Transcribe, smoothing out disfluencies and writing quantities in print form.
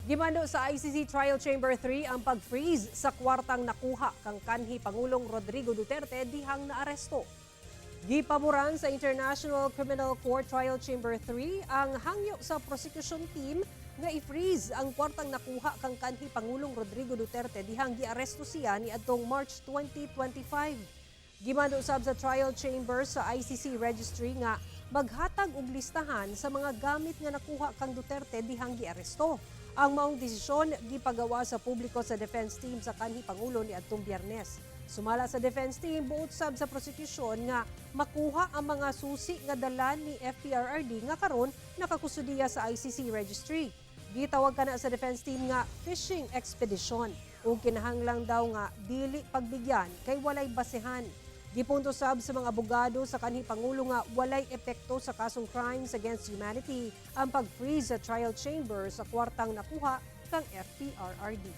Gimando sa ICC Trial Chamber 3 ang pag-freeze sa kwartang nakuha kang kanhi Pangulong Rodrigo Duterte dihang naaresto. Gipaboran sa International Criminal Court Trial Chamber 3 ang hangyo sa prosecution team nga i-freeze ang kwartang nakuha kang kanhi Pangulong Rodrigo Duterte dihang giaresto siya niadtong March 2025. Gimando usab sa trial chamber sa ICC registry nga maghatag og listahan sa mga gamit nga nakuha kang Duterte dihang giaresto. Ang maong desisyon gipagawa sa publiko sa defense team sa kanhi Pangulo niadtong Biyernes. Sumala sa defense team, buot sab sa prosecution nga makuha ang mga susi nga dala ni FPRRD nga karon nakakustudiya sa ICC registry. Gitawag kana sa defense team nga fishing expedition ug kinahanglan daw nga dili pagbigyan kay walay basehan. Gipunto sab sa mga abogado sa kanhi Pangulo nga walay epekto sa kasong crimes against humanity ang pag-freeze sa trial chamber sa kwartang nakuha kang FPRRD.